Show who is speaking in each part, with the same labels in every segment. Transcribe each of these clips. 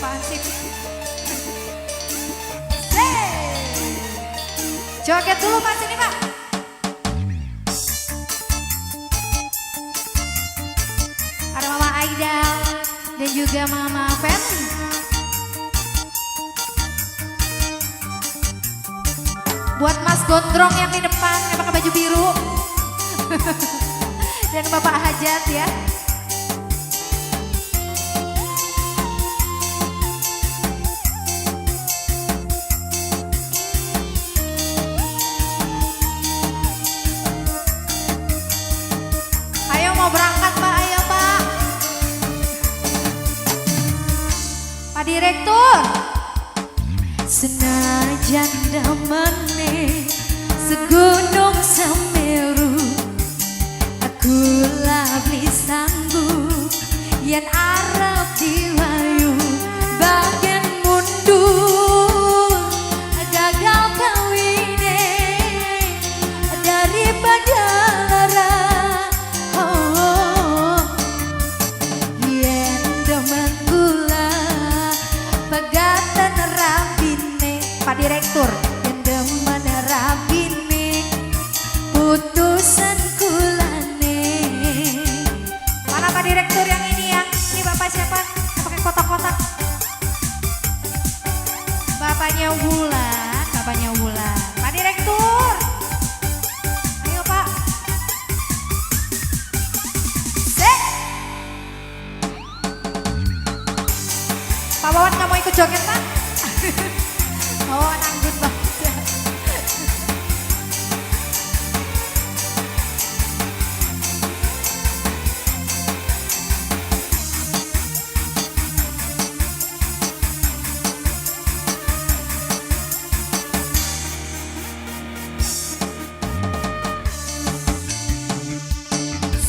Speaker 1: Pak Hansip. Hey. Joget dulu Pak sini Pak. Ada Mama Aida dan juga Mama Ferli. Buat Mas Gondrong yang di depan yang pakai baju biru. Dan Bapak Hajat ya. Ayo mau berangkat Pak, ayo Pak. Pak Direktur.
Speaker 2: Senajan damane segunung Semeru, aku beli sanggup yen arep diwayu. Bagian mundur gagal kawine daripada lara. Oh, yen demen kula pegatan rabine.
Speaker 1: Pak Direktur.
Speaker 2: Yen demen rabine putusan kulane.
Speaker 1: Mana Pak Direktur yang ini ya? Ini Bapak siapa? Yang pakai kotak-kotak. Bapaknya Wulan, bapaknya Wulan. Pak Direktur. Ayo Pak. Sek. Pak Wawan nggak mau ikut joget Pak? Pak Wawan anggun banget.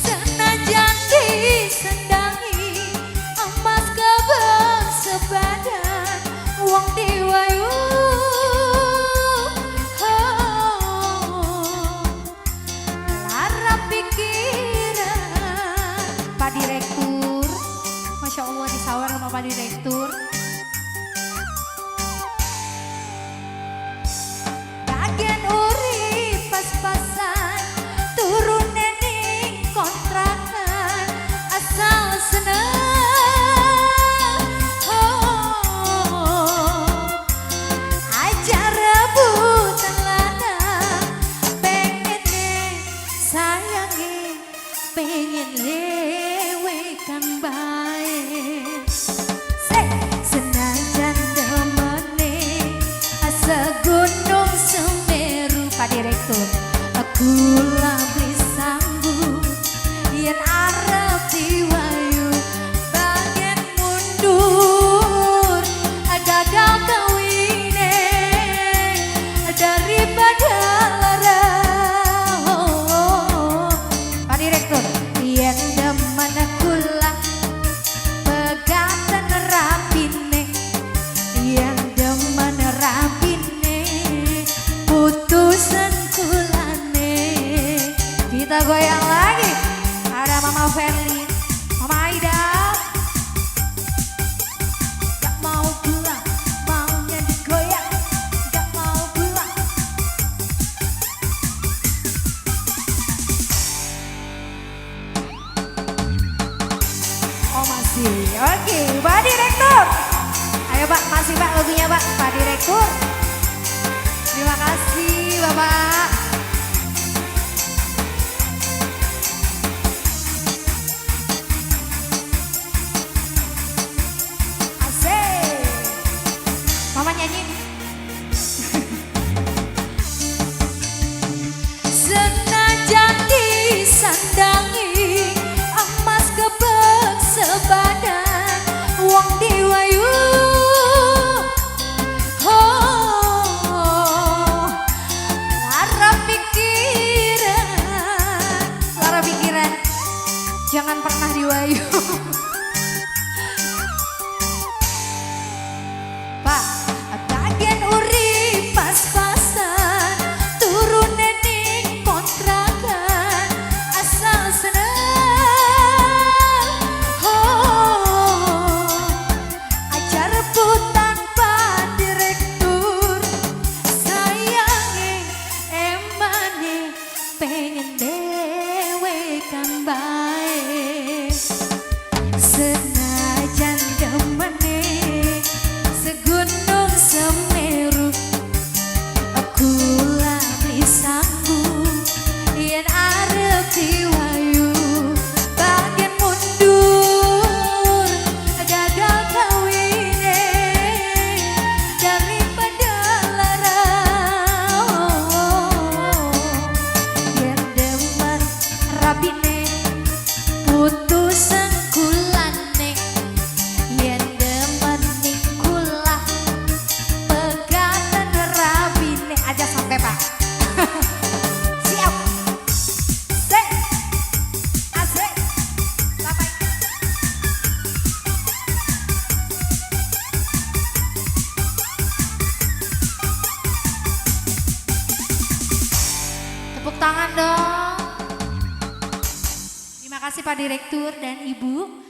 Speaker 2: Senajan disendangi emas kebek sebadan wong diwayu. Oh, lara pikiran.
Speaker 1: Pak Direktur, Masya Allah disawar sama Pak Direktur.
Speaker 2: Bagian urip pas-pasan turune ning kontrakan asal seneng. Oh, aja rebutan lanang, pengen sayange pengen lewekan bae. Senajan demene segunung Semeru,
Speaker 1: Pak Direktur.
Speaker 2: Aku beli sanggup yen arep diwayu. Bagian mundur gagal kawine daripada lara. Oh,
Speaker 1: Pak Direktur.
Speaker 2: Yen demen kula pegatan rabine, yen demen rabine putusan kulane.
Speaker 1: Kita goyang lagi. Ada Mama Ferli, Mama Aida.
Speaker 2: Gak mau pulang, maunya digoyang. Gak mau pulang.
Speaker 1: Oh masih. Oke, Pak Direktur. Ayo Pak, masih Pak lagunya Pak. Pak Direktur. Terima kasih Bapak. Asik. Mama nyanyi.
Speaker 2: Senajan disandangi emas kebek sebadan wong diwayu. Oh, lara
Speaker 1: Tepuk tangan dong. Terima kasih Pak Direktur dan Ibu.